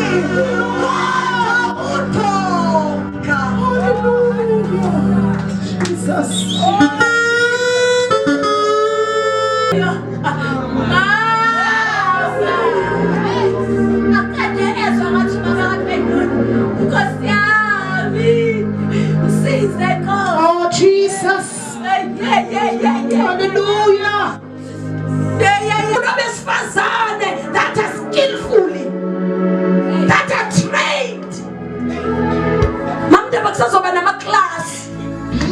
Kodwa udonga. Hallelujah. Jesus. Akade ezwa ngathi mama kaphendula. Nkosi yami. Msize Nkosi. Oh, Jesus. Yeah, yeah, yeah, yeah. Hallelujah. Yeah, yeah, yeah. Kunabesifazane that are skillfully, that are trained. Mamndaba kusazoba nama-class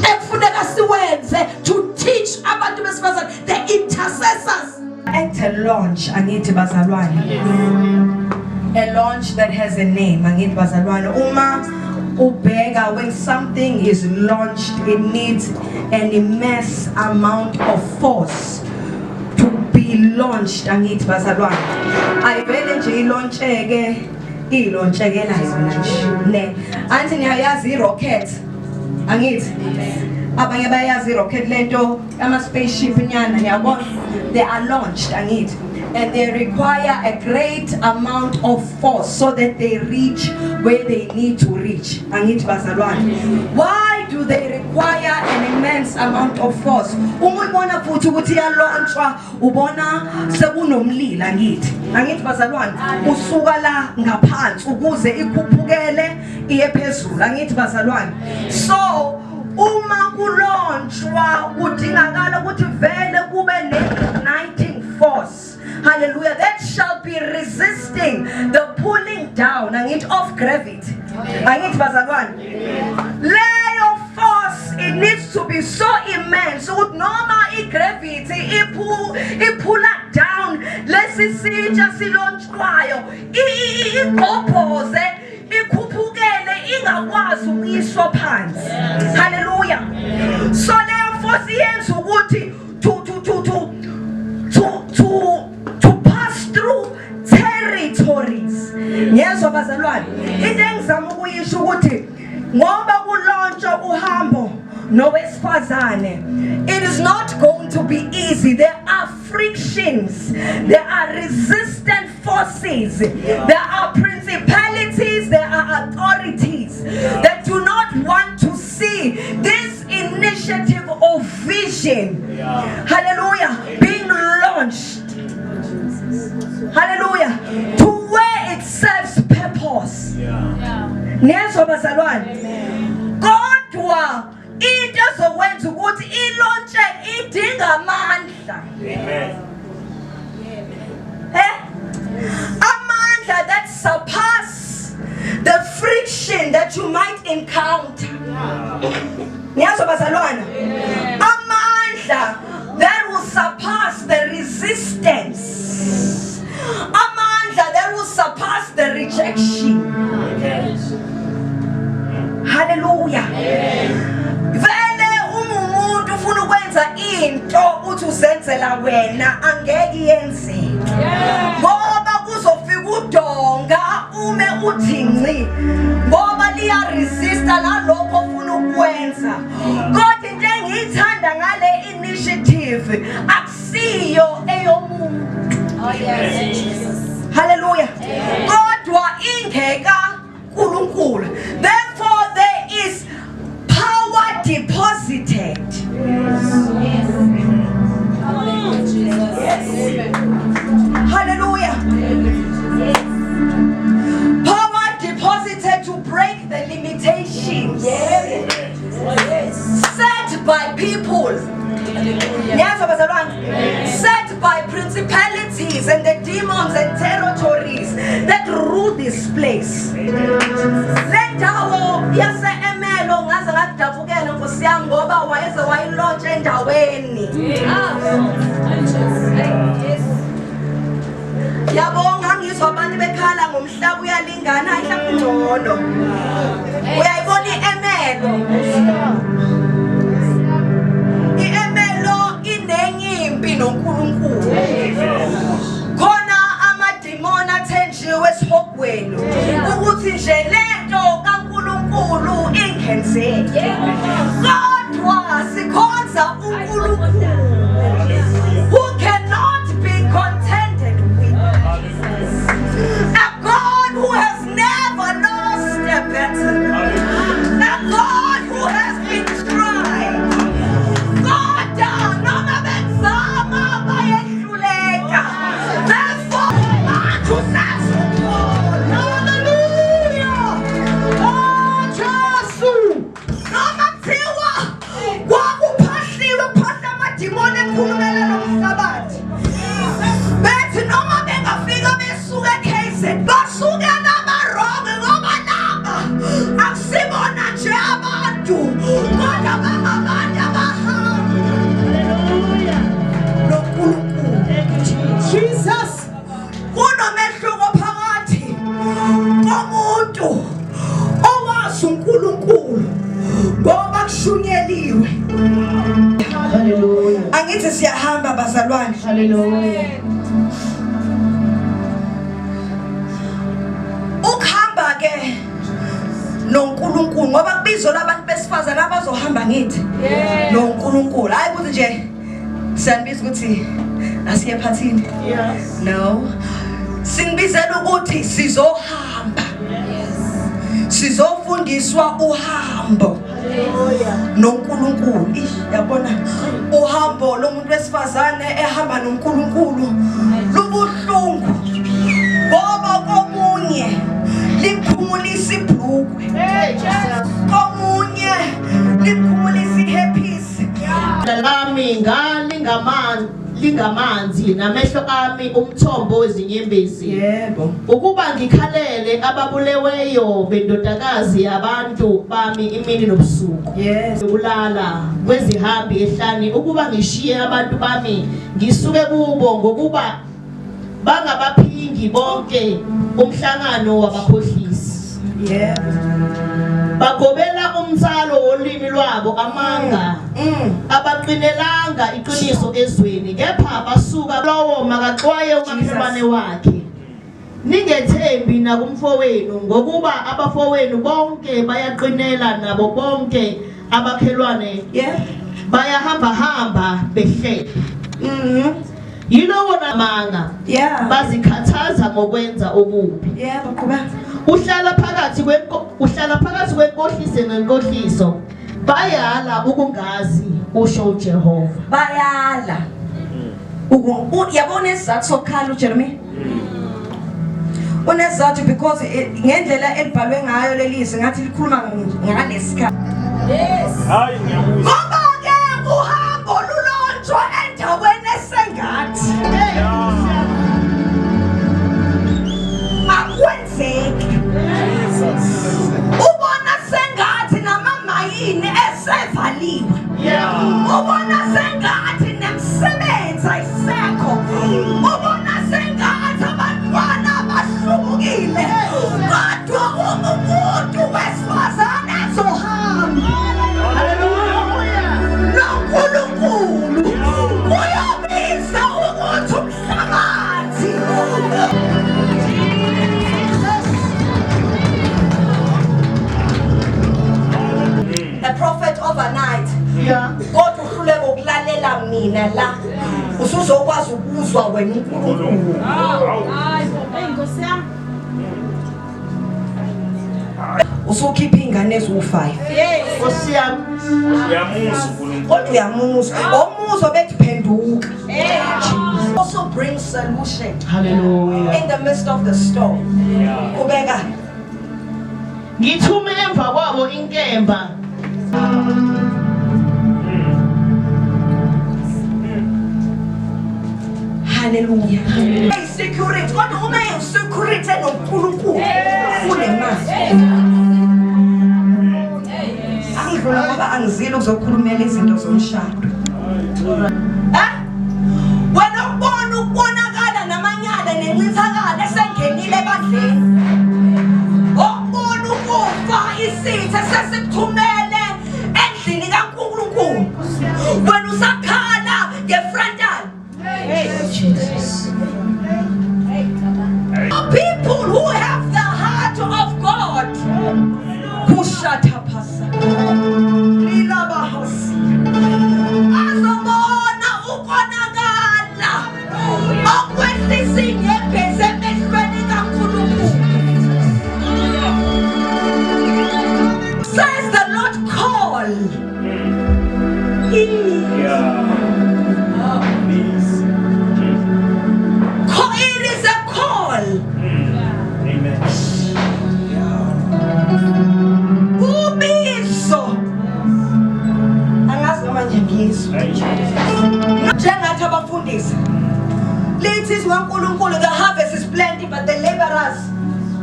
ekufuneka siwenze to teach abantu besifazane, the intercessors. At a launch, angithi bazalwane. A launch that has a name, angithi bazalwane. Uma ubheka, when something is launched, it needs an immense amount of force to be launched, angithi bazalwane. Ayivele nje ilauncheke, ilaunchekela yona nje. Ne. Angithi niyayazi i-rocket. Angithi abanye bayazi i-rocket lento ama spaceship nyana niyabona, they are launched, angithi, and they require a great amount of force so that they reach where they need to reach, angithi bazalwane. Why do they require an immense amount of force? Uma uyibona futhi ukuthi iyalaunchwa, ubona sekunomlilo, angithi bazalwane, usuka la ngaphansi ukuze ikhuphukele iye phezulu, angithi bazalwane. So uma kulaunchwa kudingakala ukuthi vele kube ne-igniting force, hallelujah, that shall be resisting the pulling down, angithi, of gravity, angithi bazalwane. Leyo force, it needs to be so immense ukuthi noma i-gravity iphula down lesi sitsha silaunchwayo, igqobhoze ikhuphukele, ingakwazi ukuyiswa phansi, hallelujah. So leyo force iyenza ukuthi to pass through territories. Ngiyezwa bazalwane, into engizama ukuyisho ukuthi ngoba kulaunchwa uhambo nowesifazane, it is not going to be easy. There are frictions, there are resistant forces, there are principalities, there are authorities that do not want to see this initiative of vision, hallelujah, being launched, hallelujah, to where it serves purpose. Niyezwa bazalwane? Kodwa into ezokwenza ukuthi ilaunche idinga amandla. Amen. Eh, amandla that surpass the friction that you might encounter. Niyazwa bazalwane? Amandla that will surpass the resistance, amandla that will surpass the rejection, hallelujah. Vele uma umuntu ufuna ukwenza into uthi uzenzela wena, angeke iyenzeke ngoba kuzofika udonga ume uthi nci ngoba liya resista lalokho ofuna ukwenza. Kodwa into engiyithanda ngale initiative, akusiyo eyomuntu. Oh yes, Jesus. Hallelujah. Kodwa ingeka uNkulunkulu. Therefore there is power deposited. Thank you, Jesus. Hallelujah. Power deposited to break the limitations set by people. Ngiyazwa bazalwane? Set by principalities and the demons and territories that rule this place. Le ndawo yase-Ermelo ngaze ngadabukela nkosi yami ngoba wayeze wayilauncha endaweni. Yabonga ngizwa abantu bekhala ngomhlaba uyalingana, hayi, mhlawumbe ungcono. Uyayibona i-Ermelo? I-Ermelo inenye impi noNkulunkulu. Khona amadimoni athenjiwe esihogweni ukuthi nje lento kaNkulunkulu ingenzeki. Kodwa sikhonza uNkulunkulu who cannot be contended with. A God who has Asukela abarongi ngoba laba akusibona nje abantu kodwa bangabantu abahamba noNkulunkulu. Jesus. Kunomehluko phakathi komuntu owazi uNkulunkulu ngoba kushunyeliwe. Hallelujah. Angithi siyahamba bazalwane. Hallelujah. Ukuhamba ke noNkulunkulu ngoba kubizo labantu besifazane abazohamba ngithi noNkulunkulu. Hayi ukuthi nje siyanibiza ukuthi asiye ephathini. Yes. No. Sinibizela ukuthi sizohamba. Sizofundiswa uhambo Hallelujah. noNkulunkulu. Ish, yabona uhambo lomuntu wesifazane ehamba noNkulunkulu lubuhlungu. Ngoba komunye likhumulisa ibhlukwe. Hey, Jesus. Komunye likhumulisa ihappiness. Lami ngalingamanzi namehlo ami umthombo wezinyembezi. Yebo. Ukuba ngikhalele ababuleweyo bendodakazi yabantu bami imini nobusuku. Yes. Ukulala kwezihambi ehlane ukuba ngishiye abantu bami ngisuke kubo ngokuba bangabaphingi bonke umhlangano wabakhohlisi. Yebo. Bagobela umnsalo wolimi lwabo amanga. Abaqinelanga iqiniso ezweni kepha basuka lowo makaxwaye umakhelwane wakhe. Ningethembi nakumfowenu ngokuba abafowenu bonke bayaqinela nabo bonke abakhelwane Yeah. bayahamba hamba behlele. Yilowo namanga Yeah. bazikhathaza ngokwenza okubi. Yebo, qhubeka. Uhlala phakathi kwenkohliso nenkohliso. Bayala ukungazi usho uJehova. Bayala. Yabona isizathu sokukhala uJeremiah? Unesizathu because ngendlela elibhalwe ngayo lelizwi ngathi likhuluma ngalesikhathi. Hayi ngiyakuzwa. Ngoba ke uhambo lulontshwa endaweni esengathi akwenzeki. Ubona sengathi namamayini esevaliwe. Ubona sengathi nemisebenzi ayisekho. Ubona sengathi abantwana bahlubukile. Kodwa uma umuntu wesifazane ezohamba noNkulunkulu uyobiza ukuthi umhlabathi. A prophet overnight. Yeah. Kodwa uhluleka ukulalela mina la. Usuzokwazi ukuzwa wena uNkulunkulu. Usukhipha ingane eziwu5. Nkosi yami. Uyamuzwa uNkulunkulu. Kodwa uyamuzwa. Omuzwa bethi phenduka. Jesus also brings solution Hallelujah. in the midst of the storm. Qhubeka. Ngithume emva kwabo inkemba. Hallelujah. Hey security, kodwa uma eyi-security enoNkulunkulu unemali. Angidlula ngoba angizile ukuzokhulumela izinto zomshado. Eh? Wena ukubona ukubonakala namanyala nencithakalo esengenile ebandleni. Okubona ukufa isitha sesikuthumele endlini kaNkulunkulu. Wena usakhala ngefrontal. Jesus. People who have the heart of God. Kushathaphasa. Lilabahasi. Azobona ukonakala okwehlisa inyembezi emehlweni kaNkulunkulu. Says the Lord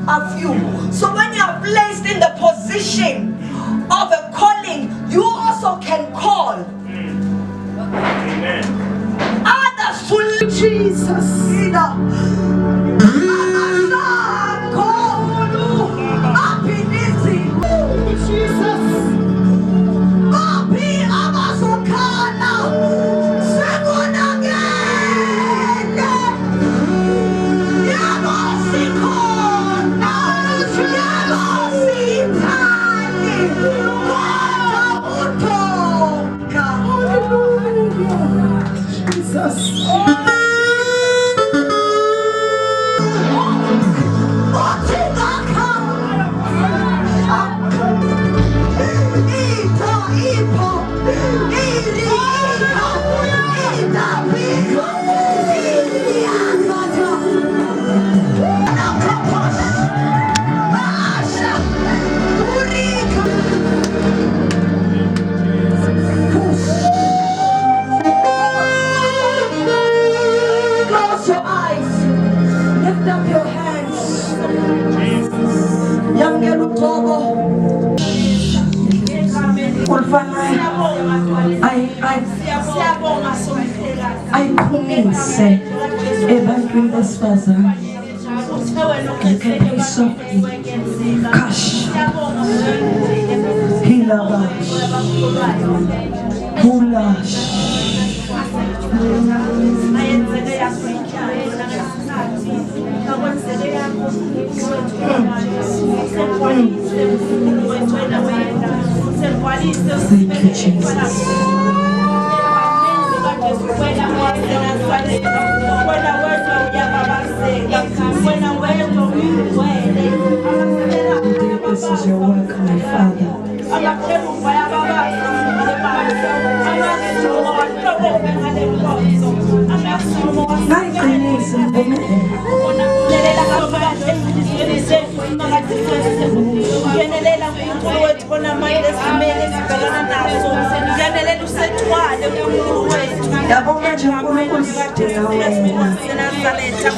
are few. So when you are placed in the position of a calling, you also can call Amen. others to Jesus. Baphi abazokhala sekonakele? Yebo sikhona, yebo siyithandi, kodwa udonga. Uthi ngakha Ipho, ipho, iri, ipho, itapiko, iriakata. Nakopos, Asha, Urika. Close your eyes. Lift up your hands. Yamukela ugcobo. Olufanayo. Siyabonga somhlekazi. Ayiphumise ebantwini besifazane. Uthe wena You can pray softly. Kash. Siyabonga Hilabash. Hulash. Mayenzeke yakho inhlalo nangesikhathi. Akwenzeke yakho Usegcwalise uNkulunkulu wethu wena wena. Usegcwalise Thank you, Jesus. Wena wedwa uyababazeka. Wena wedwa uyingcwele. Indeed, this is your work, my Father. Amakherubi ayababaza amazulu ahlokome ngale nkonzo. Amazulu Ngayiqinisa Ngenelela Nkulunkulu wethu onamandla esimele esibhekana naso. Ngenelela usethwale Nkulunkulu wethu. Yabo manje uNkulunkulu sidinga wena. Senazaretha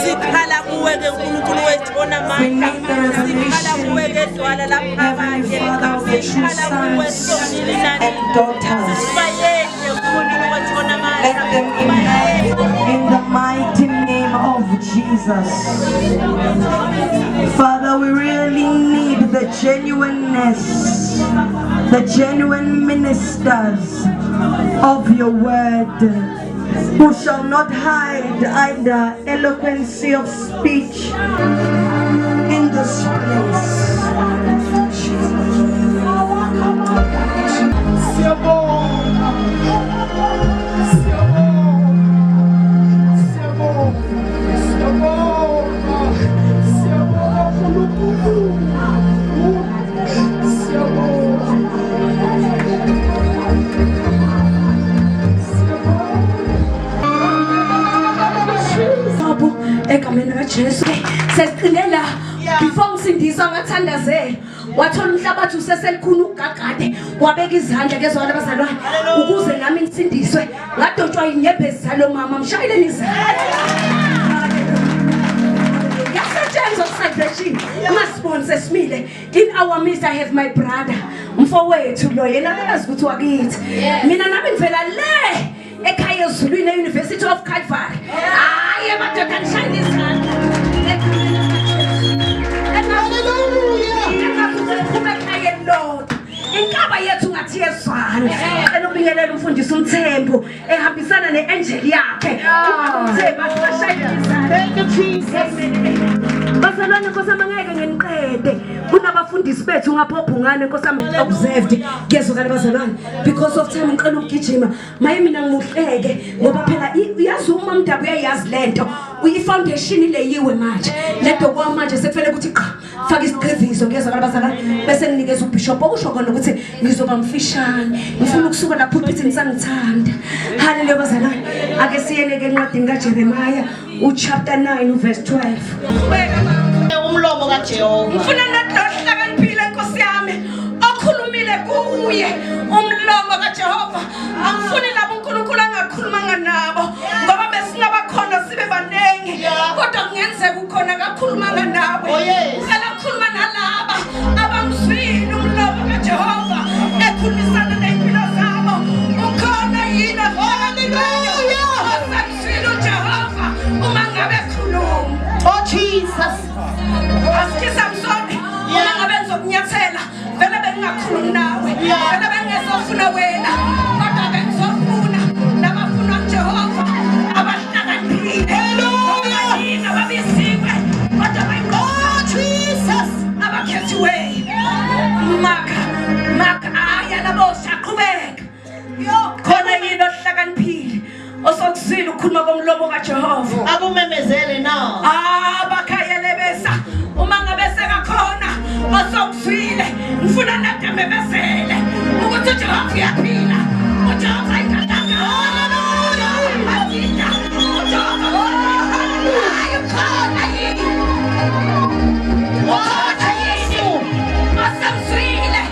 sikhala kuwe ke Nkulunkulu wethu We onamandla. need the Sikhala revelation, kuwe ke dwala Heavenly laphakade. Father, of the true Sikhala kuwe sons Somnini nani. and daughters. Sibayele Nkulunkulu wethu onamandla. Let them emerge in the mighty name of Jesus. Father, we really need the genuineness, the genuine ministers of your word, who shall not hide either eloquency of speech in this place. Siyabonga. Siyabonga. Siyabonga. Siyabonga. Siyabonga uNkulunkulu. Siyabonga. Babo egameni likaJesu sesiqine la before ngisindiswa ngathandazela wathola umhlabathi useselikhuni ugagade wabeka izandla kezwakala abazalwane ukuze nami ngisindiswe ngadotshwa inyembezi zalo mama mshayeleni izandla yasetshenzwa ku-salvation ungasiboni sesimile. In our midst I have my brother, mfowethu lo, yena akazi ukuthi wakithi mina nami ngivela le ekhaya ezulwini e-University of Calvary. Hhayi madoda, ngishayile izandla egameni likaJesu. Engathi siphuma ekhayeni lodwa, inkaba yethu ngathi yezwana. Cela ukubingelela umfundisi uMthembu ehambisana ne-angel yakhe uMthembu, asibashayele izandla. Thank you, Jesus. Bazalwane, nkosi yami, angeke ngeniqede, kunabafundisi bethu ngapha obhungane, nkosi yami, observed. Kuyezwakala bazalwane, because of time ngicela ukugijima. Maye mina ngimuhleke ngoba phela uyazi uma mdaba uyayazi lento uyi-foundation ileyiwe manje lento kwamanje sekufanele ukuthi qha faka isigqivizo. Kuyezwakala bazalwane, bese nginikeza ubishop okusho khona ukuthi ngizoba mfishane, ngifuna ukusuka lapho pulpit ngisangithanda. Haleluya bazalwane, ake siyene-ke encwadini kaJeremaya uchapter 9 uverse 12. Umlomo kaJehova. Ngifuna nathi lohlakaniphile, nkosi yami, okhulumile kuye umlomo kaJehova. Angifuni labo uNkulunkulu angakhulumanga nabo ngoba besingabakhona sibe baningi, kodwa kungenzeka ukhona. khona akakhulumanga nawe. Oh, yes. Uqala ukukhuluma nalaba abamzwile umlomo kaJehova ekhulumisana ney'mpilo zabo. Ukhona yini ohlakaniphile osamzwile uJehova uma ngabe ekhuluma? Oh Jesus. Asithi Samsoni, uma ngabe ngizokunyathela vele bengingakhulumi nawe, vele bengingezofuna wena, kodwa bengizofuna labafunwa nguJehova abahlakaniphile. Haleluya! Ababiziwe kodwa bayinqoba. Jesus. Abakhethiweyo. Maka, maka aya labosha qhubeka. Khona yini ohlakaniphile osokuzwile ukukhuluma komlomo kaJehova? Akumemezele na. Ah, bakhayelebesa uma ngabe sekakhona osokuzwile ngifuna nade memezele ukuthi uJehova uyaphila, uJehova ingatanga, uJehova uJehova hayi ukhona yini, ukhona yini osemzwile,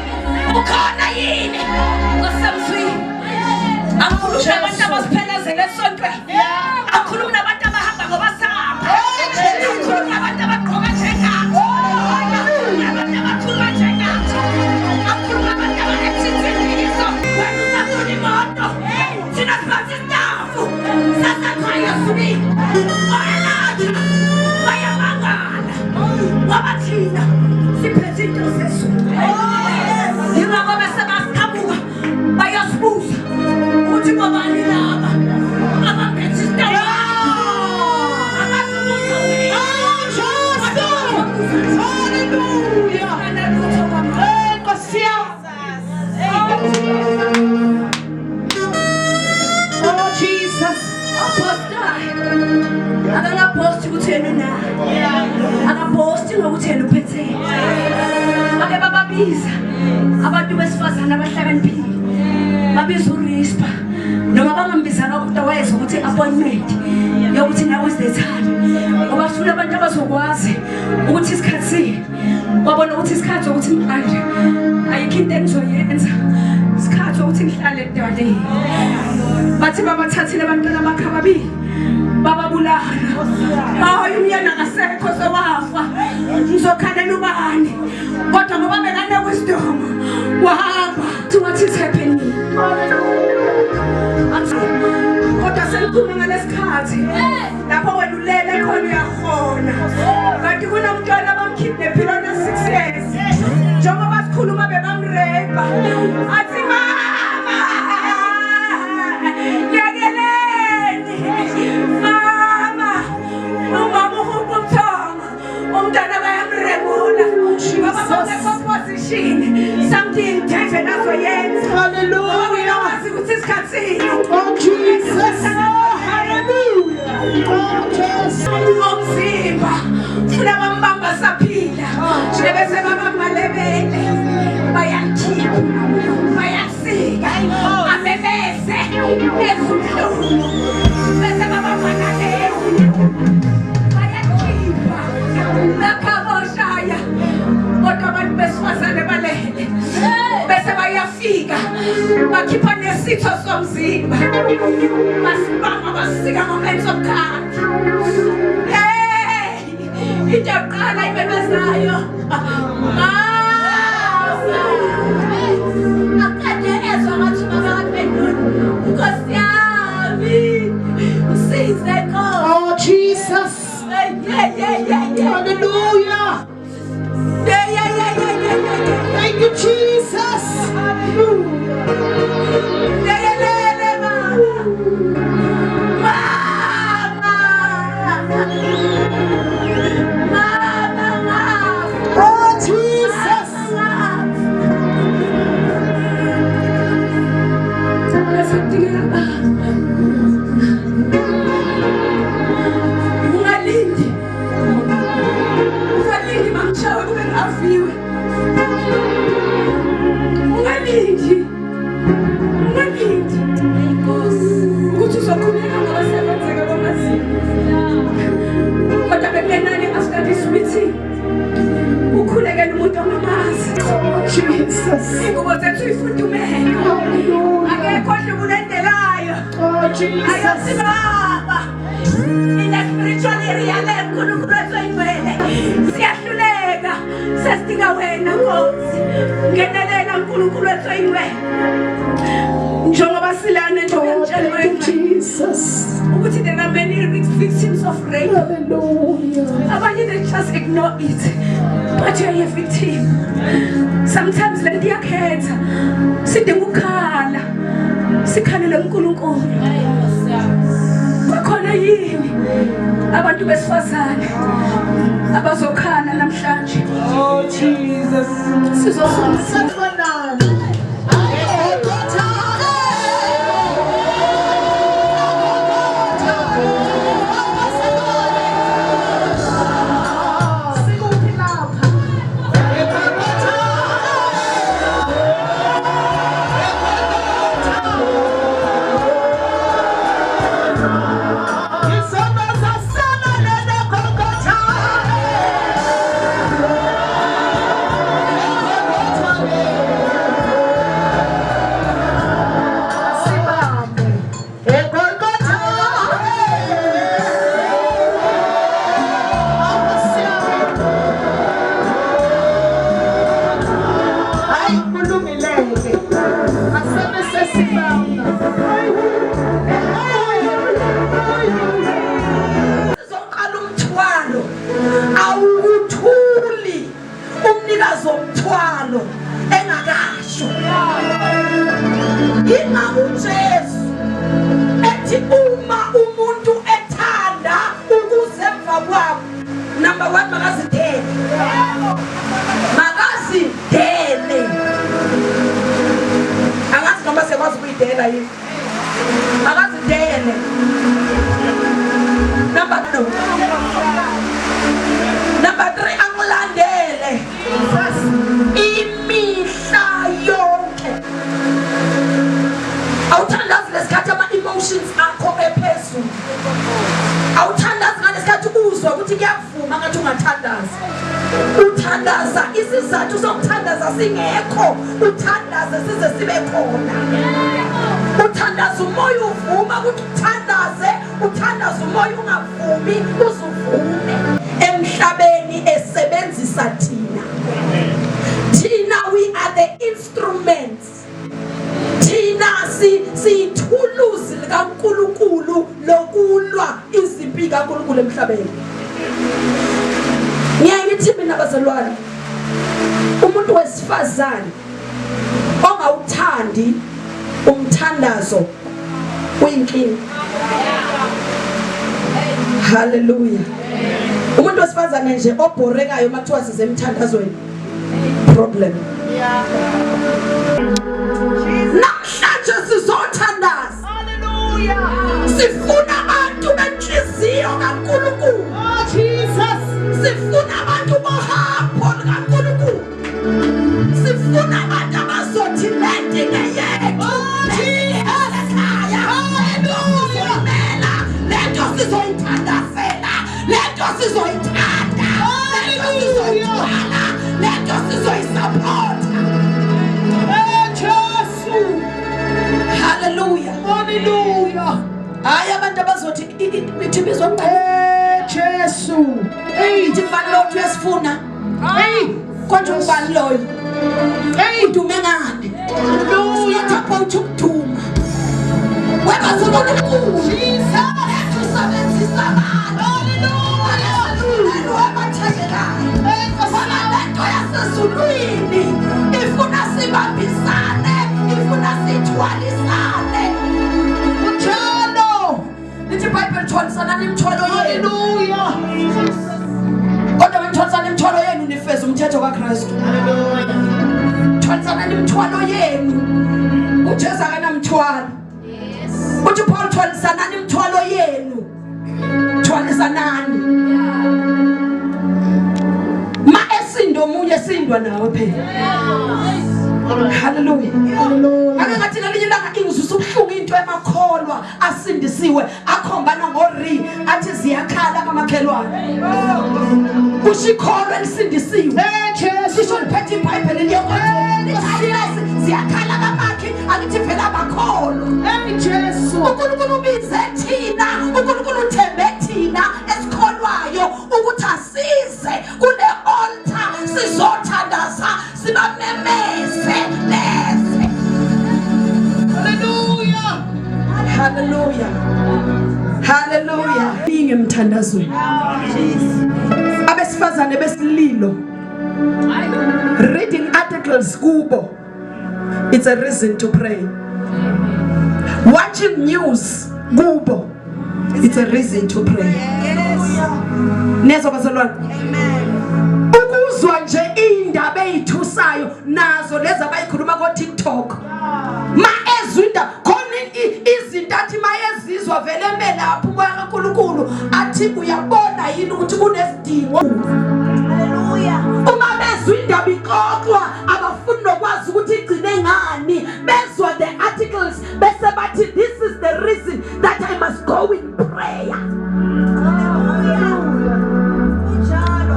ukhona yini osemzwile. Akhuluma nabantu abaziphelezela esontweni, akhuluma nabantu abahamba ngobasaba, akhuluma nabantu abagqoka njengathi, akhuluma nabantu abakhuluma njengathi, akhuluma nabantu abalethinzindiso. Wena usafuna imoto, thina siphatha isitafu sasekhaya subili. Oelaja bayamangala ngoba thina siphethe into zezulu. Yingakho bese basiqhamuka bayasibuza ukuthi bobani laba abaphethe isitafu. Abasibuza wena. Hallelujah. Analutho kwamanje. Hey, Nkosi yami. Oh Jesus. Aposta akangaposti ukuthi yena unayo, akaposti ngokuthi yena uphethe. Bake bababiza abantu besifazane abahlakaniphile, babiza uRispa noma bangambizanga kodwa wayezwa ukuthi appointment yokuthi now is the time, ngoba sifuna abantu abazokwazi ukuthi isikhathi sini. Wabona ukuthi isikhathi sokuthi manje ayikho into engizoyenza, isikhathi sokuthi ngihlale edwaleni. Bathi babathathile abantwana bakhe ababili bababulala. Hayi, umyena akasekho, sewafa, ngizokhalela ubani? Kodwa ngoba bekane-wisdom wahamba. What is happening? Kodwa selikhuluma ngalesikhathi lapho wena ulele khona uyahona, kanti kunomntwana abamkidnaphile ona-6 years. Njengoba sikhuluma bebamrepa, athi mama yekeleni mama. Umama uhupa ubuthongo, umntwana bayamrebula ngoba bangekho position. Something devil azoyenza. Hallelujah. Uyawazi ukuthi isikhathi sini. Oh Jesus. Hallelujah. Oh Jesus. Omzimba funa bambamba saphila, bese babamba lebele, bayakhipha, bayasika, amemeze ezubuhlungu, bese babamba naleyo, bayakhipha lakhaboshaya. Kodwa abantu besifazane balele, bese bayafika bakhipha nesitho somzimba, basibamba, basika ngomlenze omkhathi. Hey, into yokuqala imemezayo, mama, akade ezwa ngathi mama akaphenduli. Nkosi yami, usize Nkosi. Oh Jesus. Hey, yeah, yeah, yeah, yeah. Hallelujah. Yeah, yeah, yeah, yeah, yeah, yeah, yeah. Thank you, Jesus. Hallelujah. Lekelele mama. Mama. Mama, mama. Oh Jesus. Bese kudingeka baba. Ungalindi. Ungalindi bamshawe kube ngaviwe. Ungalindi. Ungalindi. Ukuthi uzokhuleka ngoba siyenzeka kwamazinyo. Kodwa bekungenani after this meeting ukhulekela umuntu ongamazi. Oh Jesus. Ingubo zethu ifudumele. Hallelujah. Akekho ohlubulendelayo. Oh Jesus. Ayothi baba in the spiritual spiritual area le Nkulunkulu wethu oyingcwele. Siyahluleka. Sesidinga wena Nkosi. Ngenelela Nkulunkulu wethu oyingcwele. Njengoba silana nje uyangitshela Oh, thank you, Jesus. ukuthi there are many victims of rape. Hallelujah. Abanye they just ignore it. But you are a victim. Sometimes le nto iyakhetha. Sidinga ukukhala. Sikhalele uNkulunkulu. Bakhona yini abantu besifazane abazokhala namhlanje? Oh, Jesus. Sizosuma Sikuphi lapha? Sibambe. EGolgotha. Hayi kulungileke. Asebe sesibamba. Sizoqala umthwalo awukuthuli umnikazi womthwalo engakasho ingako uJesu ethi uma umuntu ethanda ukuze emva kwami number 1 makazidele makazidele angazi noma siyakwazi ukuyidela yini makazidele number 2 number 3 angilandele imihla yonke awuthandazi lesikhathi ama emotions akho ephezulu awuthandazi ngalesikhathi uzwa ukuthi kuyavuma ngathi ungathandaza uthandaza isizathu sokuthandaza singekho uthandaze size sibe khona uthandaza umoya uvuma ukuthi uthandaze uthandaza umoya ungavumi uzuvume emhlabeni esebenzisa thina thina we are the instruments thina siyithuluzi likaNkuluNkulu lokulwa izimpi kaNkuluNkulu emhlabeni ngiyaye ngithi mina bazalwane umuntu wesifazane ongawuthandi umthandazo uyinkinga haleluya umuntu wesifazane nje obhorekayo uma kuthiwa size emthandazweni problem namhlanje sizothandaza Hallelujah. sifuna abantu benhliziyo kaNkulunkulu Oh Jesus. sifuna abantu bohambo lukaNkulunkulu sifuna abantu abazothi lento ingeyethu ekhaya lento sizoyimela lento sizoyithandazela lento sizoyithanda lento sizoyithwala lento sizoyisapotha Eh Jesu. haleluya Hallelujah. hayi abantu abazothi ithi bizwa ngani Eh Jesu. hey ithi mfana lo uyasifuna Hey. konje ubani loyo Hey. udume ngani Hallelujah. It's not about ukuduma webazalwane lethu usebenzisa abantu haleluya abathandekayo ngoba lento yasezulwini ifuna sibambisane ifuna sithwalisane Njalo. lithi ibhayibheli thwalisanani imithwalo yenu Hallelujah. kodwa benithwalisana imithwalo yenu nifeza umthetho kaKristu thwalisanani imithwalo yenu uJesu akanamthwalo uthi Paul thwalisanani imithwalo yenu thwalisanani ma esindo omunye esindwa nawe phela haleluya ake ngathi ngelinye ilanga ingizwisa ubuhlungu into emakholwa asindisiwe akhombana ngori athi ziyakhala kamakhelwane kusho ikholwa elisindisiwe Eh Jesu. lisho liphethe ibhayibheli liyokothi ziyakhala kamakhi angithi vele abakholwa Hey Jesu. uNkulunkulu ubize thina uNkulunkulu uthembe thina. Sizothandaza sibamemeze beze. Hallelujah. Hallelujah. Hallelujah. Ningi emthandazweni. Abesifazane besililo. Reading articles kubo. It's a reason to pray. Watching news kubo. It's a reason to pray. Nezwa bazalwane? Ukuzwa nje indaba ezithusayo nazo lezi abayikhuluma ko TikTok. Ma ezwa indaba khona izinto athi mayezizwa vele emelaphi umoya kaNkulunkulu athi uyabona yini ukuthi kunesidingo. Hallelujah. Uma bezwa indaba ixoxwa abafuni nokwazi ukuthi igcine ngani, bezwa the articles bese bathi this is the reason that I must go in prayer. Hallelujah. Kunjalo.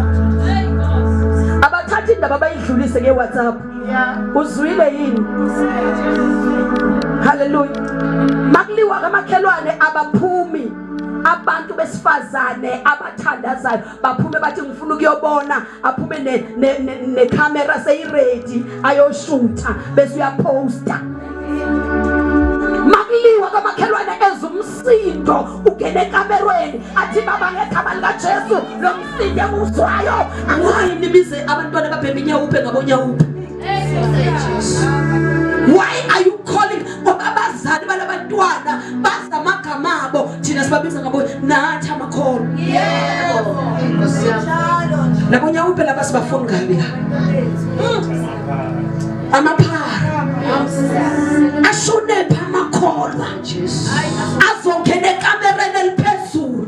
Abathatha indaba bayidlulise ngeWhatsApp. Uzwile yini? Hallelujah. Makuliwa kamakhelwane abaphumi abantu besifazane abathandazayo baphume bathi ngifuna ukuyobona, aphume ne camera seyiready ayoshutha bese uyaposta. Makuliwa kamakhelwane ezumsindo ungene ekamerweni athi baba ngegama likaJesu lo msindo enguzwayo angiyini nibize abantwana babhema inyawupe ngabonyawupe. Why are you calling? Ngoba abazali balabantwana bazi amagama abo, thina sibabiza ngabo nathi amakholwa. Yebo. Kunjalo nje. Labo nyawupe laba sibafuni kabi la. Amaphara ashone pha amakholwa azongena ekamereni eliphezulu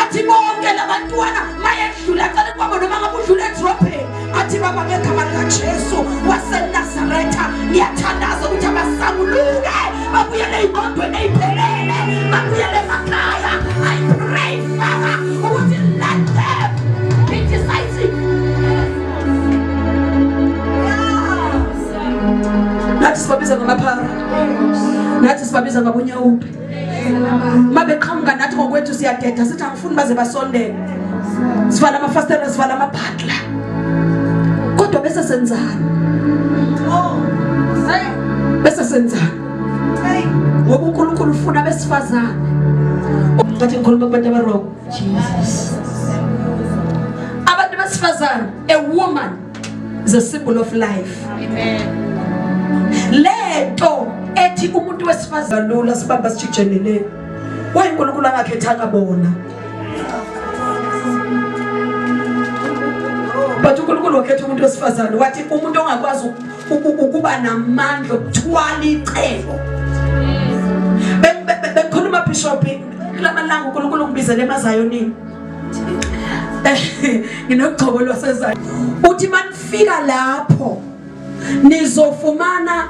athi bonke labantwana mayedlula cela kwabo noma ngabe udlula edrobheni athi baba ngegama likaJesu waseNazaretha ngiyathandaza ukuthi abasanguluke babuyele ey'ngqondweni ey'phelele babuyele emakhaya. I pray Father ukuthi let them be decisive. Nathi sibabiza ngamaphara, nathi sibabiza ngabonyawupe. Mabeqhamuka nathi ngokwethu siyadeda sithi angifuni baze basondele, sivala amafastela, sivala amabhadla, kodwa bese senzani? Bese senzani? Ngoba uNkulunkulu ufuna abesifazane. Ngathi ngikhuluma kubantu abaroko. Jesus, abantu besifazane, a woman is a symbol of life. Amen. Lento ethi umuntu wesifazane lula sibamba sijijenele. Why uNkulunkulu angakhethanga bona? But uNkulunkulu wakhetha umuntu wesifazane, wathi umuntu ongakwazi ukuba namandla okuthwala icebo. Bengikhuluma bishop kulamalanga, uNkulunkulu ungibizele emazayonini. Nginogcobo lwasezayo. Uthi manifika lapho nizofumana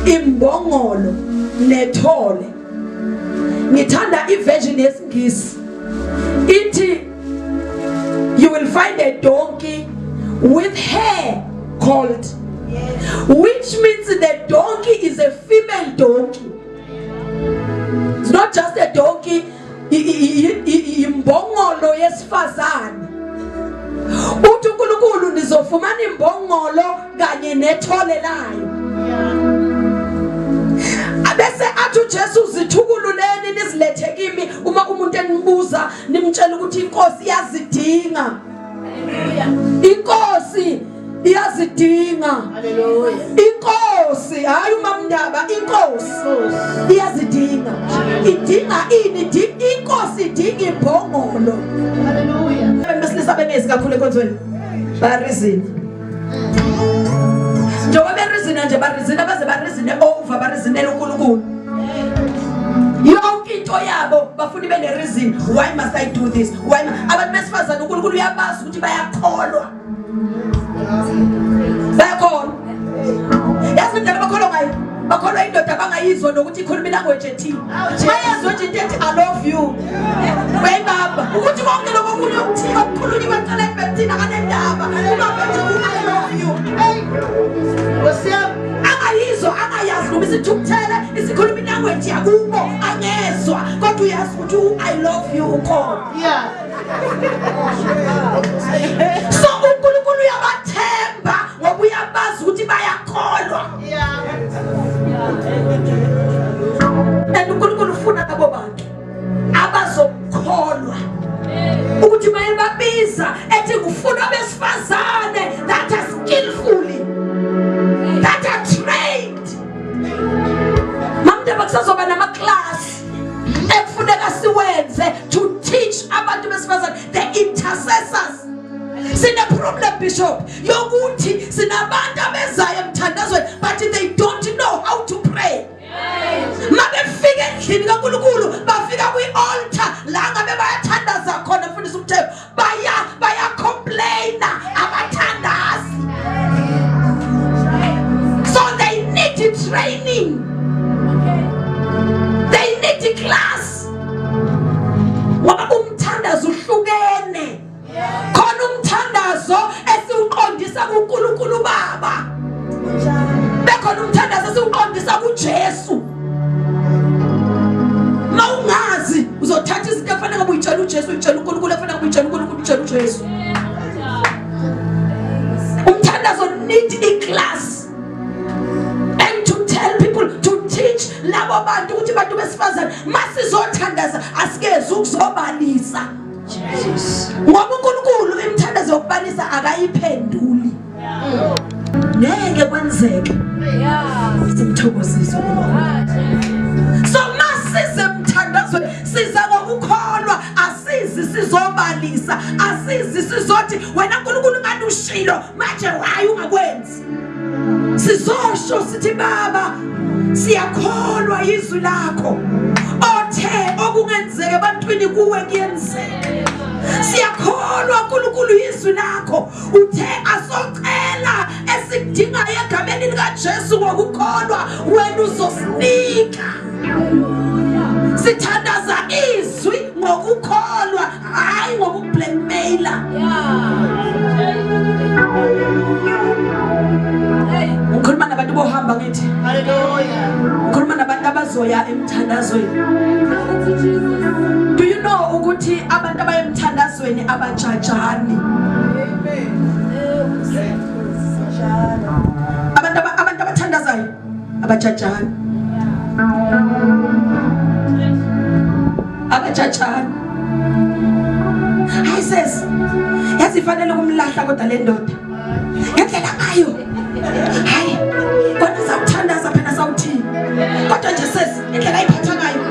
imbongolo nethole. Ngithanda iversion yesiNgisi ithi you will find a donkey with hair called, which means the donkey is a female donkey. It's not just a donkey, imbongolo yesifazane. Uthi uNkulunkulu nizofumana imbongolo kanye nethole layo. Abese athi uJesu zithukululeni nizilethe kimi, uma umuntu enibuza nimtshela ukuthi inkosi iyazidinga. Inkosi iyazidinga. Hallelujah. Inkosi, hayi umamndaba, inkosi iyazidinga. Idinga ini? Inkosi idinga imbongolo. Hallelujah. Abantu besilisa bengezi kakhulu enkonzweni barizini, njengoba berizina nje, barizina baze barizine over, barizinele uNkulunkulu yonke into yabo bafuna ibe ne-reason. Why must I do this? Why abantu besifazane uNkulunkulu uyabazi ukuthi bayakholwa, bayakholwa. Yazi indlela abakholwa ngayo, bakholwa indoda abangayizwa nokuthi ikhuluma ilanguage ethini. Bayezwa nje into ethi "I love you", uyayibamba ukuthi konke lokho okunye okuthi okukhulunywa eceleni bekuthina akanendaba, ubambe nje u-"I love you". Nkosi yami. Angayizwa, angayazi noma isithukuthele isikhuluma ilanguage yakubo, angezwa, kodwa uyazi ukuthi u-"I love you" ukhona. So uNkulunkulu uyaba problem bishop yokuthi sinabantu abezayo emthandazweni but they don't know how to pray. Mabefika endlini kaNkulunkulu bafika kwi-altar la ngabe bayathandaza khona mfundisi umthembu baya baya complaina abathandazi. So they need training. They need class. Ngoba umthandazo uhlukene. Khona umthandazo esiwuqondisa kuNkulunkulu Baba. Bekhona umthandazo esiwuqondisa kuJesu. Mawungazi uzothatha izinto efanele ngabe uyitshela uJesu uyitshela uNkulunkulu efanele ngabe uyitshela uNkulunkulu uyitshela uJesu. Umthandazo need i-class. And to tell people to teach labo bantu ukuthi bantu besifazane masizothandaza asikezi ukuzobalisa. Ngoba uNkulunkulu imithandazo yokubalisa akayiphenduli. Ngeke kwenzeke. Simthokozise uNkulunkulu. So masize emthandazweni siza ngokukholwa asizi sizobalisa asizi sizothi wena uNkulunkulu ngani ushilo manje why ungakwenzi sizosho sithi baba siyakholwa izwi lakho othe okungenzeka ebantwini kuwe kuyenzeka siyakholwa uNkulunkulu izwi lakho uthe asocela esikudingayo egameni likaJesu ngokukholwa wena uzosinika sithandaza izwi ngokukholwa hayi ngokublackmailer ngikhuluma nabantu bohamba ngithi Hallelujah. ngikhuluma nabantu abazoya emthandazweni do you know ukuthi abantu abaya emthandazweni abajajani abantu abantu abathandazayo abajajani abajajani hayi sesi yazi ifanele ukumlahla kodwa le ndoda ngendlela ngayo hayi kodwa sawuthandaza phela sawuthini kodwa nje sesi indlela ayiphatha ngayo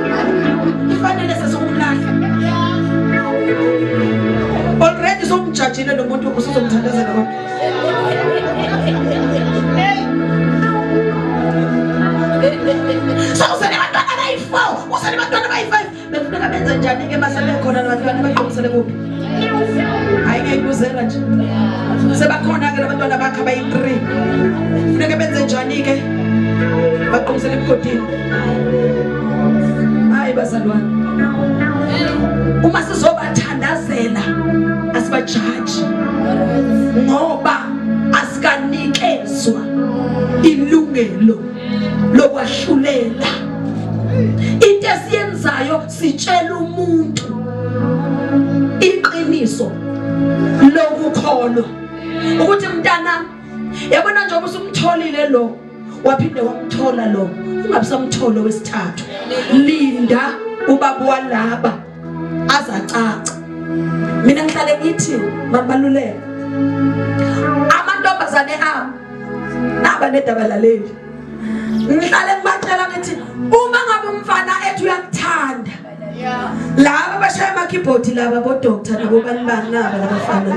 ifanele sesi ukumlahla already somjajile lo muntu usuzomthandazela kodwa so usenabantwana abayi-four usenabantwana abayi-five bekufuneka benze njani ke mase bekhona nabantwana bagqomisele kuphi hayi ngiyayibuzela nje sebakhona ke labantwana bakhe abayi-three funeke benze njani ke bagqomisele emgodini hayi bazalwane uma sizobathandazela asibajaji ngoba asikanikezwa ilungelo lokwahlulela into esiyenzayo sitshela umuntu iqiniso lokukholwa ukuthi mntana yabona njengoba usumtholile lo waphinde wamthola lo ungabisamtholo wesithathu linda ubaba walaba azacaca mina ngihlale ngithi mabaluleke amantombazane ami naba nedaba laleli ngihlale ngibatshela ngithi uma ngabe umfana ethi uyakuthanda laba bashaya ama-keyboard laba bodoctor nabo bani bani naba labafana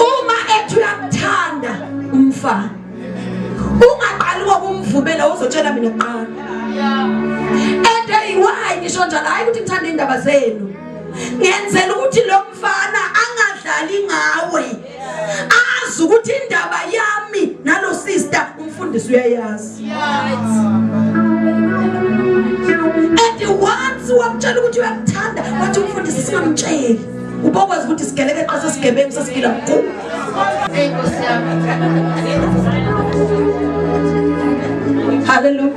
uma ethi uyakuthanda umfana ungaqali ngokumvumela uzotshela mina kuqala and hey why ngisho njalo hayi ukuthi ngithanda indaba zenu ngenzela ukuthi lo mfana angadlali ngawe azi ukuthi indaba yami nalo sister umfundisi uyayazi and once wamtshela ukuthi uyamthanda wathi umfundisi singamtsheli ubokwazi ukuthi sigelekeqa sesigebengu sesigila mkhulu Hallelujah.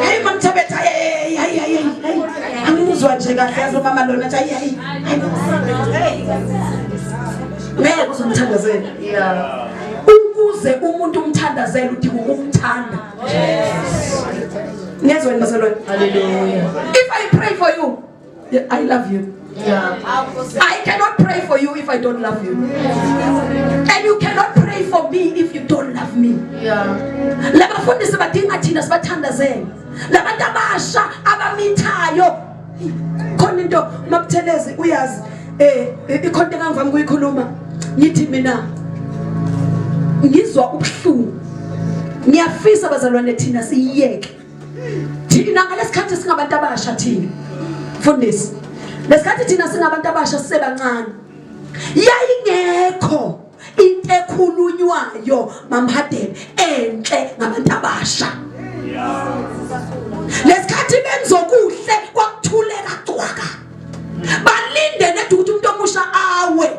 Hey mamthabetha hey hey hey hey. Angizwa nje kahle yazi mama lona nje hey hey. Ngeke uzomthandazela. Yeah. Ukuze umuntu umthandazele udinga ukumthanda. Yes. Ngezwe yini bazalwane? Hallelujah. If I pray for you, I love you. Yeah. I cannot pray for you if I don't love you. And you cannot pray for me if you don't love me. Yeah. Labafundisi badinga thina sibathandazele. Labantu abasha abamithayo. Khona into mabuthelezi uyazi. eh ikhonto engangivami ukuyikhuluma ngithi mina ngizwa ubuhlungu ngiyafisa bazalwane thina siyiyeke thina ngalesikhathi singabantu abasha thina mfundisi lesikhathi thina singabantu abasha sisebancane yayingekho into ekhulunywayo mamhadebe enhle ngabantu abasha lesikhathi benzokuhle kwakuthuleka cwaka balinde nedi ukuthi umuntu omusha awe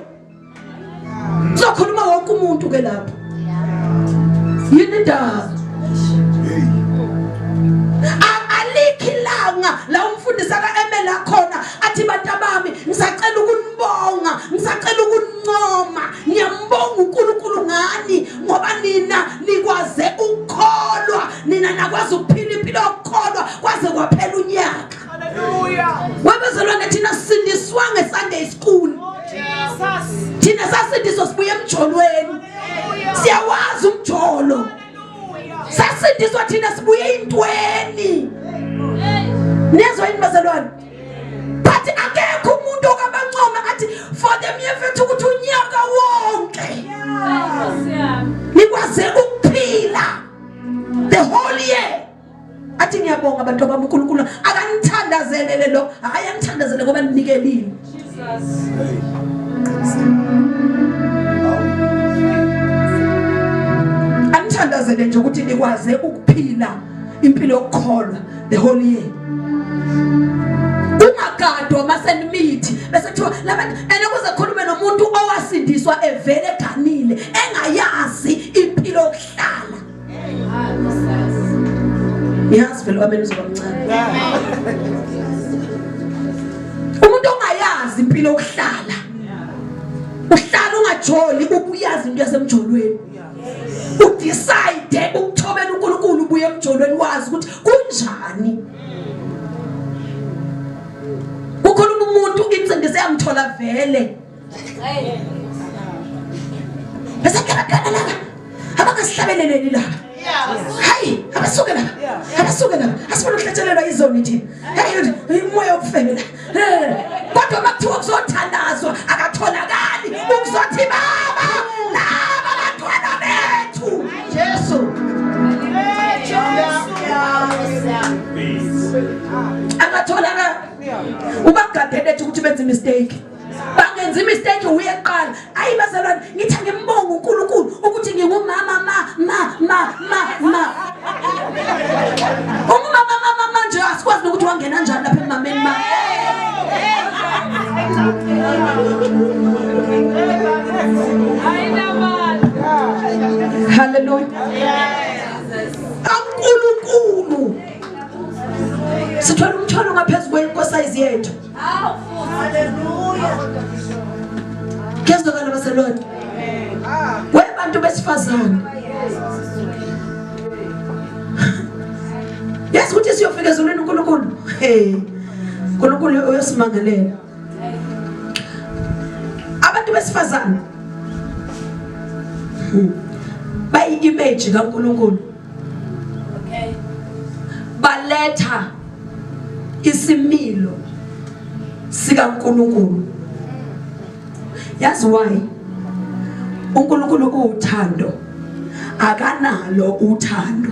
kuzokhuluma wonke umuntu ke lapho yini indaba alikho ilanga la umfundisi aka-emela khona athi bantabami ngisacela ukunibonga ngisacela ukunincoma ngiyambonga uNkulunkulu ngani ngoba nina nikwaze ukukholwa nina nakwazi ukuphila impilo yokukholwa kwaze kwaphela unyaka Hallelujah. Wabazalwane thina sisindiswa ngeSunday school. Oh, Jesus. Thina sasindiswa sibuye emjolweni. Siyawazi umjolo. Sasindiswa thina sibuye intweni. Niyezwa yini bazalwane? But akekho umuntu okabancoma athi for the mere fact ukuthi unyaka wonke. Nikwaze ukuphila the whole year. Athi ngiyabonga abantu abami uNkulunkulu akanithandazelele lo hayi anithandazele ngoba ninikelile. Jesus. Anithandazele nje ukuthi nikwaze ukuphila impilo yokukholwa the whole year. Kungagadwa masenimithi bese kuthiwa labantu ene kuze khulume nomuntu owasindiswa evele eganile engayazi impilo yokuhlala. Ngiyazi vele kwamele uzoba mncane. Umuntu ongayazi impilo yokuhlala. Uhlala ungajoli ubuyazi into yasemjolweni. Udecide ukuthobela uNkulunkulu ubuye emjolweni wazi ukuthi kunjani. Kukhuluma umuntu insindiso yamthola vele. Bese abantwana laba abangasihlabeleleli laba. Hayi, abasuke laba. Abasuke laba. Asifuna ukuhlatshelelwa izoni thina. Hayi, umoya wokufebe la. Kodwa makuthiwa kuzothandazwa akatholakali ukuzothi baba laba bantwana bethu. Jesu. Akatholakali. Ubagadele ethi ukuthi benze mistake. Bangenza imistake uye kuqala. Ayi bazalwane ngithi ngimbonga uNkulunkulu ukuthi ngingumama ma ma ma ma ma. Ungumama mama manje asikwazi nokuthi wangena njani lapha emameni ma. Hallelujah. kaNkulunkulu. Sithwele umthwalo ngaphezulu kwenkosayizi yethu. Hallelujah. Kuyezwakala bazalwane. Webantu besifazane. Yazi ukuthi siyofika ezulwini uNkulunkulu. Hey. uNkulunkulu uyosimangalela. Abantu besifazane bayi image kaNkulunkulu. Okay. Baletha isimilo sikaNkulunkulu. Yazi why? uNkulunkulu uwuthando. Akanalo uthando.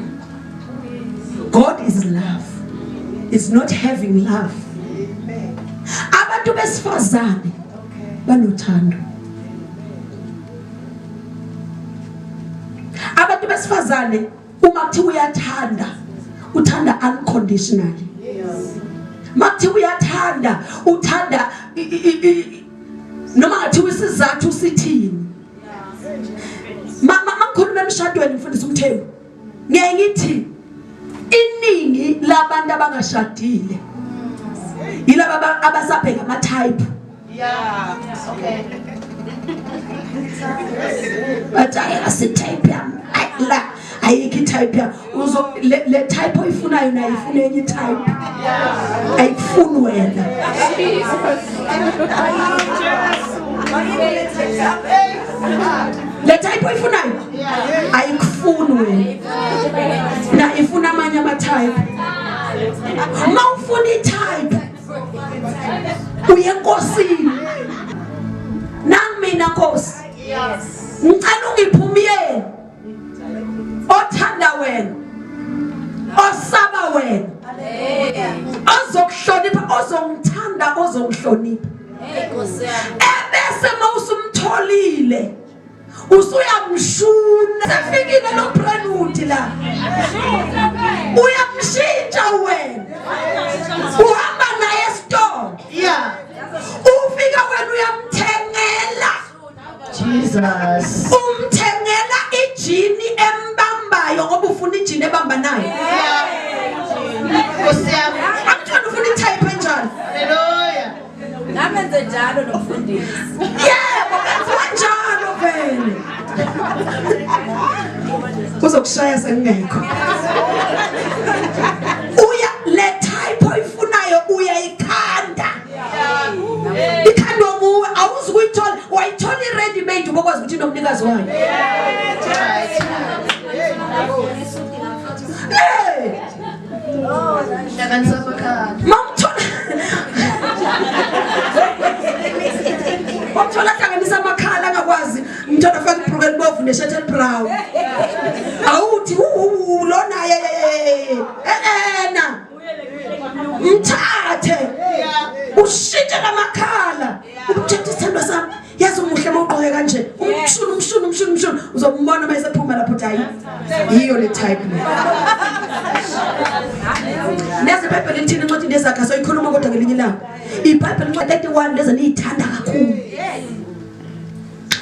God is love. Is not having love. Abantu besifazane banothando. Abantu besifazane uma kuthiwa uyathanda uthanda unconditionally. Makuthiwa uyathanda uthanda noma ngathiwa isizathu sithini. Makukhuluma emshadweni mfundisi uMthembu ngeke ngithi iningi labantu abangashadile yilaba abasabheka ama type. Yeah. Okay. Bathi hayi asitype yami. Hayi la ayikho itype yami. Uzo le, le type oyifunayo nayo ifuna enye itype. Ayikufuni wena. Le type oyifunayo ayikufuni wena. Na ifuna amanye ama type. Mawufuna itype uye enkosini. Mina Nkosi, ngicela ungiphe umyeni othanda wena, osaba wena, ozokuhlonipha, ozongithanda, ozongihlonipha. Ebese mawusumtholile usuyamshuna. Sefikile lo Brentwood la, uyamshintsha wena, uhamba naye esitolo, ufika wena uyamthengela. Jesus. Umthengela ijini embambayo ngoba ufuna ijini ebambanayo. Nkosi yami. Akuthanda ufuna itype enjani? Hallelujah. Namenze njalo nomfundisi. Yebo, benziwa njalo vele. Uzokushaya sengekho. Uya le type oyifunayo uyayikhanda. Ikhandwa nguwe, awuzukuyithola, wayithola i-ready made ubokwazi ukuthi inomnikazi wayo. Hey! Hlanganisa amakhala. Mawuthola Wamthola hlanganisa amakhala angakwazi umntwana afake ibhruku elibovu neshirt elibrown. Awuthi lona ye na. Mthathe. Ushintshe lamakhala. Umthethe isithandwa sami. Yazi umuhle mawugqoke kanje. Umshunu umshunu umshunu umshunu uzombona uma esephuma lapho uthi hayi. Yiyo le type le. Neze iBhayibheli lithini encwadini yeZaga soyikhuluma kodwa ngelinye ilanga. IBhayibheli incwadi 31 lezi niyithanda kakhulu.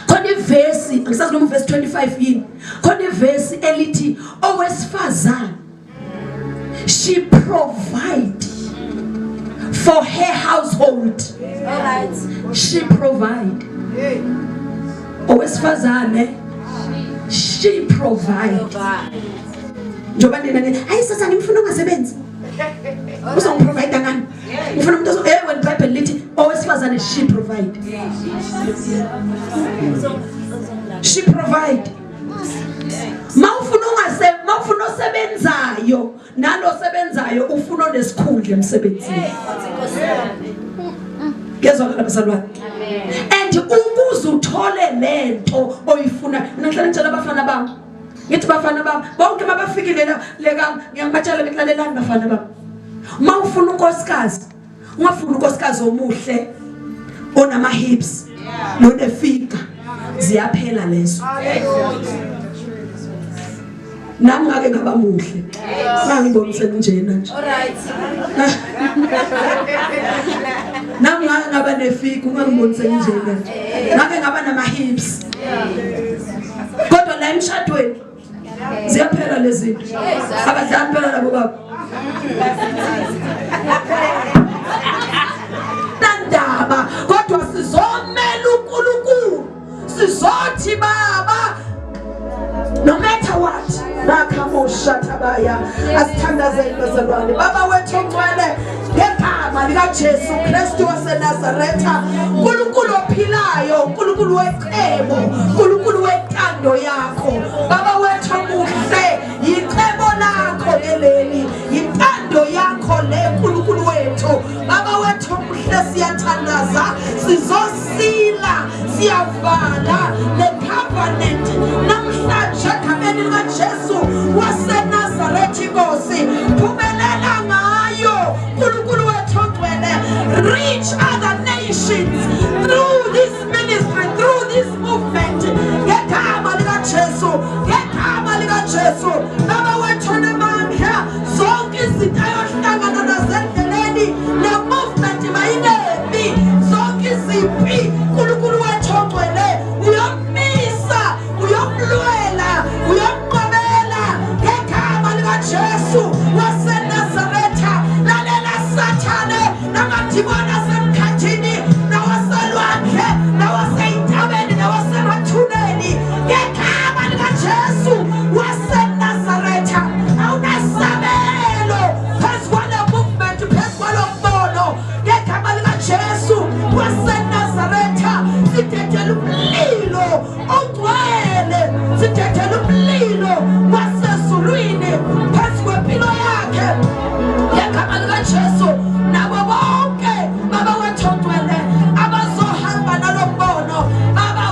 Khona ivesi, angisazi noma uvesi 25 yini. Khona ivesi elithi owesifazane she provide for her household. All right. She provide. Owesifazane she provide. Njengoba nina ni hayi sasa ngimfuna ungasebenzi. Uzongiprovide ngani? Ngifuna umuntu ozo eh wena iBhayibheli lithi owesifazane she provide. She provide. Mawufuna ungase mawufuna osebenzayo nalo sebenzayo ufuna onesikhundla emsebenzini. Kezwakala bazalwane. And ukuze uthole lento oyifuna, mina ngihlala ngitshela abafana bami. Ngithi bafana bami, bonke mabafikile la leka ngiyabatshela ngithi lalelani bafana bami. Uma ufuna unkosikazi, ungafuni unkosikazi omuhle onama hips nonefika ziyaphela lezo. Nami ngake ngaba muhle. Ngangibona senginjena nje. All right. Nami ngake ngaba nefika ungangiboni senginjena nje. Ngake ngaba nama hips. Kodwa la emshadweni ziyaphela lezi zinto. Abadlali phela labo baba. Nandaba kodwa sizomela uNkulunkulu. Sizothi baba no matter what nakhamoshatabaya asithandazeni bazalwane. Baba wethu ongcwele, ngegama likaJesu Kristu waseNazaretha, uNkulunkulu ophilayo, uNkulunkulu wecebo, uNkulunkulu wentando yakho, baba wethu omuhle, yicebo lakho leleli, yintando yakho le, uNkulunkulu wethu, baba wethu omuhle, siyathandaza, sizosila, siyavala le covenant namhlanje egameni likaJesu waseNazaretha. Inkosi, phumelela ngayo, uNkulunkulu wethu ongcwele. Reach other nations through this ministry, through this movement, ngegama likaJesu, ngegama likaJesu. Baba wethu onamandla, zonke izinto ayohlangana nazo endleleni le movement mayinempi, zonke izimpi, uNkulunkulu wethu ongcwele, uyomisa, uyomlwela, uyomnqobela ngegama likaJesu waseNazaretha. Lalela Sathane namadimoni asemkhathini nawaselwandle nawaseyintabeni nawasemathuneni, ngegama likaJesu waseNazaretha, awunasabelo phezu kwale movement, phezu kwalo mbono, ngegama likaJesu waseNazaretha. Sidedela umlilo ongcwele, sidedela umlilo wasezulwini phezu kwempilo yakhe ngegama likaJesu, nabo bonke baba wethu ongcwele abazohamba nalo mbono, baba.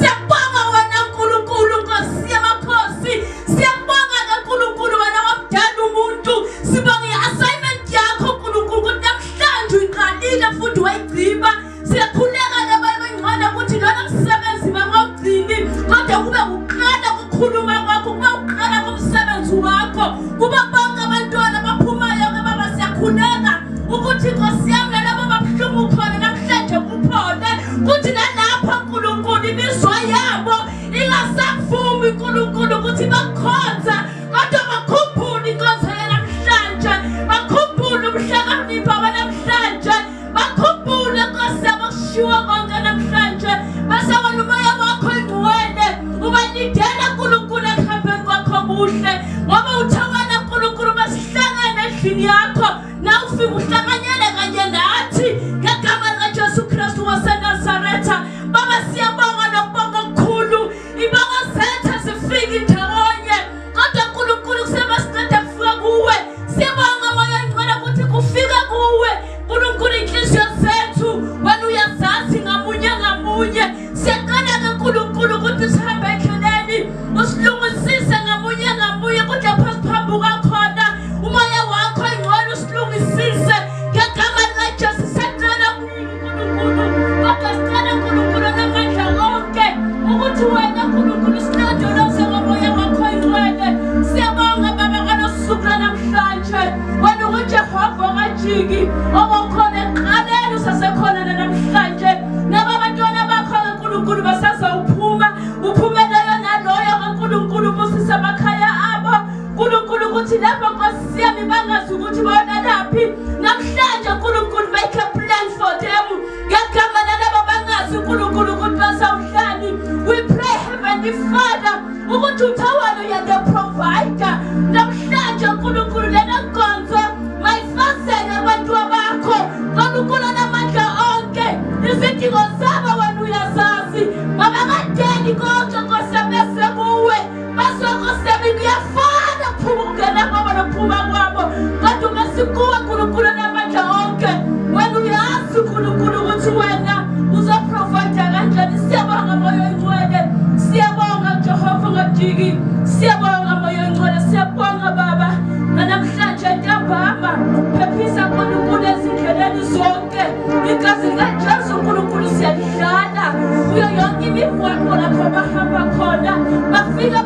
Siyakubonga wena Nkulunkulu Nkosi yamakhosi. Siyakubonga ke Nkulunkulu wena wamdala umuntu. Sibonga i-assignment yakho Nkulunkulu ukuthi namhlanje uyiqalile futhi wayigciba. Siyakhuleka ke Baba ingcwele ukuthi lona msebenzi bangawugcini kodwa kube ukuqala ukukhuluma kwakho, kube ukuqala komsebenzi wakho. Kuba bonke abantwana abaphumayo ke Baba siyakhuleka ukuthi Nkosi yami nalabo babuhlungu khona namhlanje kuphole kuthi nalapho Nkulunkulu imizwa yabo ingasavumi Nkulunkulu ukuthi bakhonze kodwa bakhumbule inkonzo yanamhlanje, bakhumbule umhlakanipha wanamhlanje, bakhumbule Nkosi yabo kushiwo konke namhlanje. Bese wena umoya wakho ingcwele ubalindela Nkulunkulu ekuhambeni kwakho kuhle, ngoba uthe wena Nkulunkulu masihlangane endlini yakho na ufike uhlanganyele kanye nathi ngegama likaJesu Kristu waseNazaretha. Baba siyabonga nokubonga okukhulu, ibongo zethu zifike ndawonye kodwa Nkulunkulu kusemasiqeda kufika kuwe. Siyabonga moya ngcwele ukuthi kufika kuwe Nkulunkulu inhliziyo zethu wena uyazazi ngamunye ngamunye. Siyacela ke Nkulunkulu ukuthi sihambe endleleni usilungisise ngamunye ngamunye ukuthi lapho siphambuka khona umoya wakho ingcwele usilungisise ngegama likaJesu. Siyacela kuNkulunkulu kodwa sicela uNkulunkulu onamandla onke ukuthi wena Nkulunkulu usilondoloze ngomoya wakho ingcwele. Siyabonga Baba ngalosuku lwanamhlanje, wena unguJehova ongajiki obokhona ekuqaleni usasekhona namhlanje. Naba abantwana bakho kaNkulunkulu basazawuphuma uphumeleyo naloyo kaNkulunkulu ubusise amakhaya abo Nkulunkulu ukuthi lapho Nkosi yami bangazi ukuthi bonalaphi namhlanje. Nkulunkulu make a plan for them ngegama lalabo bangazi Nkulunkulu ukuthi basawuhlani. We pray Heavenly Father ukuthi uthawalo uya the provider namhlanje Nkulunkulu lena nkonzo mayifazele abantu bakho Nkulunkulu namandla onke, izidingo zabo wena uyazazi, mabakadeli konke Nkosi yami bese kuwe Nkosi yami kuyafana kuphuma ukungena kwabo nokuphuma kwabo, kodwa uma sikuwe Nkulunkulu namandla onke wena uyazi Nkulunkulu ukuthi wena uzoprovida kanjani. Siyabonga moya oyingcwele, siyabonga Jehova ngajiki, siyabonga moya oyingcwele, siyabonga Baba nanamhlanje ntambama. Phephisa Nkulunkulu ezindleleni zonke, igazi likaJesu Nkulunkulu siyalidlala kuyo yonke imigwaqo lapho bahamba khona bafika.